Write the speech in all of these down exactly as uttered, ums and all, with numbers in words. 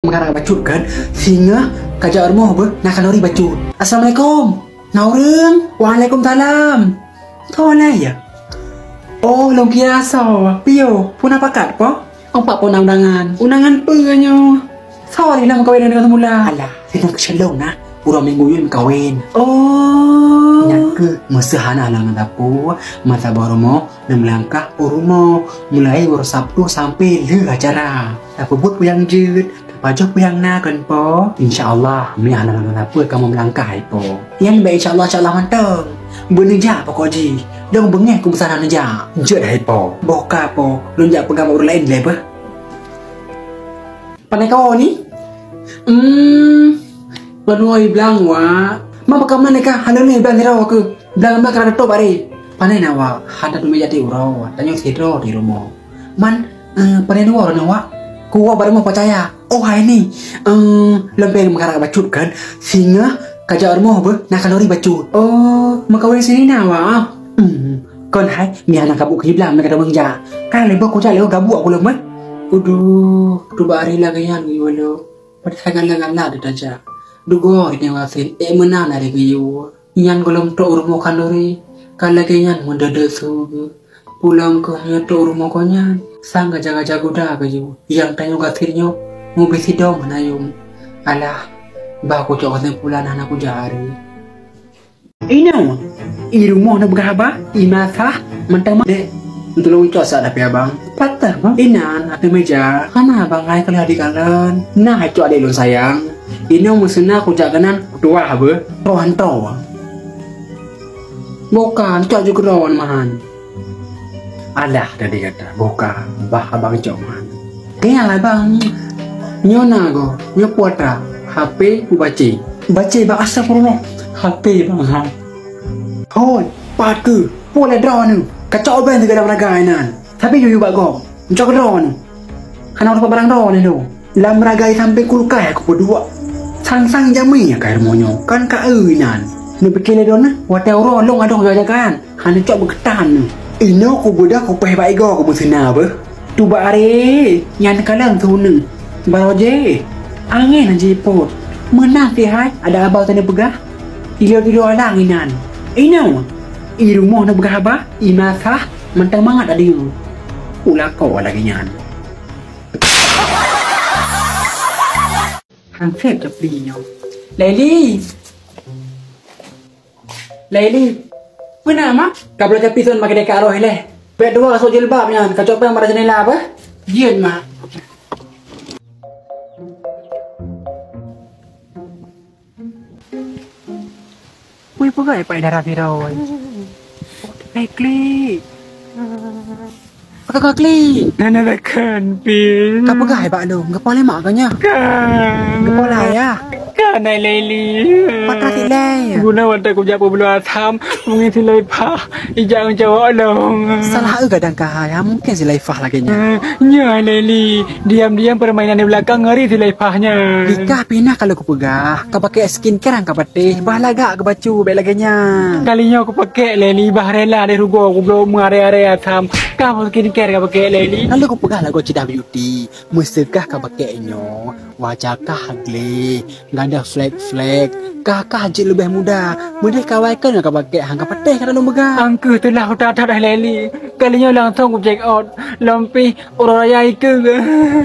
Meukarat bacut kan, singoh kajak rumoh beuh, na khanuri bacut. Assalamualaikum. Na ureueng? Waalaikumsalam. Toh lah ya. Oh, lôn kira soe. Piyo, peue na pakat po? Ompak po na undangan. Undangan peue nyoe? Soe lé na meukawen ngon seumula? Alah, singoh keusyedong na. Uroe minggu nyoe meukawen. Oh. Nyan keuh meuseuh hana halangan sapeue, masa bak rumoh, na meulangkah u rumoh, mulai uroe Sabtu sampai lheueh acara. Tapeubuet peue nyang jeuet, tapajoh peue nyang na kon po. Insya Allah, meunyo hana halangan sapeue kamoe meulangkah hai po. Nyan bèk insya Allah, insya Allah mantong. Beuneujak pokok jih. Lôn beungèh ku meusanan neujak. Jeuet hai po. Boh ka po, lôn jak peugah bak ureueng laén lé beuh. Pane kawoe ni? Hmm, lôn woe blang, Wak. Ma peukaman ka hana lé blang sidroe keuh. Blang, blang ka na tutôp bari. Pane na, Wak, hana teumèe jadi uroe, tanyoe sidroe di rumoh. Man, eh, pane dua ureueng nyoe, Wak? Kuwoe bak rumoh peucaya. Oh, hai ni. Eh, lôn pih meukarat bacut kan. Singoh kajak rumoh beuh, na khanuri bacut. Oh, meukawen si Nina, Wak? Hmm, kon hai, mi hana kabuet keu blang, mi ka teumèe jak. Kan lé boh kujak lé gabuek aku lom, eh. Aduh, tuba ari lagèe nyan geuyue lom. Padahai galak-galak teuh tajak. Dugoe inong gasien, ék meunan ari geuyue. Nyan gohlom trok u rumoh khanuri, ka lagèe nyan meudeudeuk su geuh. Pulang keuh meunyoe trok u rumoh gobnyan, sang gaja-gaja guda geuyue. Nyang tanyoe gasien nyoe, mubi sidong hana yum. Alah, bah kucok keusimpulan hana kujak ari. Inong, i rumoh neupeugah haba, i masak, mantong ma-, dek, tulông cok sak dapé abang. Patah, Bang. Inan, ateueh meja. Hana, Bang, hai keulah dikalon. Nah, hai cok adék lôn sayang. Inong meuseuna kujak keunan, kutuwah beuh. Roh hanto. Bukan, cok ju keudroe mahan. Alah, tadi kata, bukan, bah abang cok man. Kayang lah, Bang. Nyoe na go, nyoe putra, H P ku bace. Bace, Bang, astagfirullah. H P, Bang, ha. Hoi, pat keuh, pue lé droeneuh. Kacok ubeng teuga lam ragai nan. Tapi yuyu bak gob, ncok droeneuh. Hana ureueng barang droeneuh lom. Lam ragai sampéng kulkas kupeuduek. Sang-sang jamé nyang ka rumoh nyoe, kan ka eu inan. Neupike lé droeneuh, watèe uroe lôn adoh jaga-jagaan, hana cok beukeutan neuh. Inoe kubeudoh kupéh bak igoe ku meuseuna beuh. Tuba aré, nyan kalon su neuh. Baroe jih, angén hana jipôt. Meunan sihai, ada abang teuh neupeugah. Ilôn-ilôn alang inan. Inoe, i rumoh neupeugah haba, i masak, mantong mangat adeue. Ulako lagèe nyan. Hansét Japli nyoe. Laili! Laili! Peue na, Mak? Ka bloe Japli son makai deka roh ilèe. Bèk dua sôk jilbab nyan, kacok péng bak jeundela beuh. Jeuet, Mak. Peue peugah Pak Dara sidroe? Hai klik. Apa kau klik? Nana rakan pin. Kau peugah bak lôn, geupoh lé mak kau nyoe? Kan. Geupoh lah ya. Kan ai Laili. Patah tik lé. Guna watèe kujak peubloe asam, mungkin si Laifah ijak ngon cowok lôn. Salah eu gadang kah ya, mungkin si Laifah lagèe nyan. Nyoe ai Laili, diam-diam permainan di belakang ngeri si Laifah nyan. Dikah pinah kalau kupeugah, ka pakai skincare nyang ka patéh, bah lagak keu bacut bèk lagèe nyan. Kali nyoe kupakèk lé, libah rela lé rugoe kubloe meuaré-aré asam. Kah skincare kapakèk lé li. Lalu kupeugah lagoe Ceudah Beauty, meuseukah kapakèk nyoe, wajah kah gleh, gadoh flek-flek, kah kah jeuet leubeh muda. Meudeh kawai keu nyoe kapakèk, han kapatéh ka lôn peugah. Angkeuh teulah utat-utat lé li. Kali nyoe langsong kucheck out, lom pih uroe raya ikeu.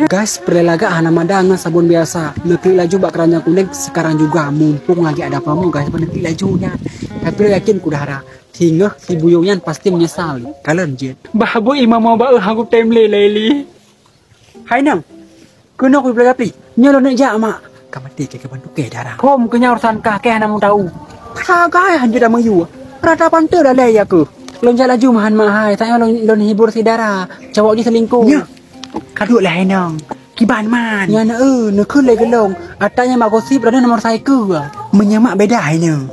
Guys, peureulèe lagak hana mada ngon sabon biasa. Neuklik laju bak keranjang kunèng sekarang juga, mumpung lagi ada promo, guys, neuklik laju nyan. Tapi lôn yakin ku dah harap. Singoh si buyong nyan pasti meunyeusal. Kalon jeuet. Bah bu imam mau ba eu hanggu tem lé Laili. Hai nang. Keunoe ku bela Japli. Nyoe lôn neuk jak mak. Ka maté keu keubang tukèe dara. Hom keu nyan urusan kah kèe hana meutau. Sagai hanjeuet dah meuyue. Rata pantoe dah lé ya keuh. Lôn jak laju mahan mak hai. Tanyoe lôn, lôn hibur si dara. Cowok jih selingkuh. Nyoe. Ka duek lé hai nang. Kiban man. Nyan eu, neukheun lé geulong. Ata nyan mak gosip, droeneuh nomor sai keu. Meunyoe mak beda hai nang.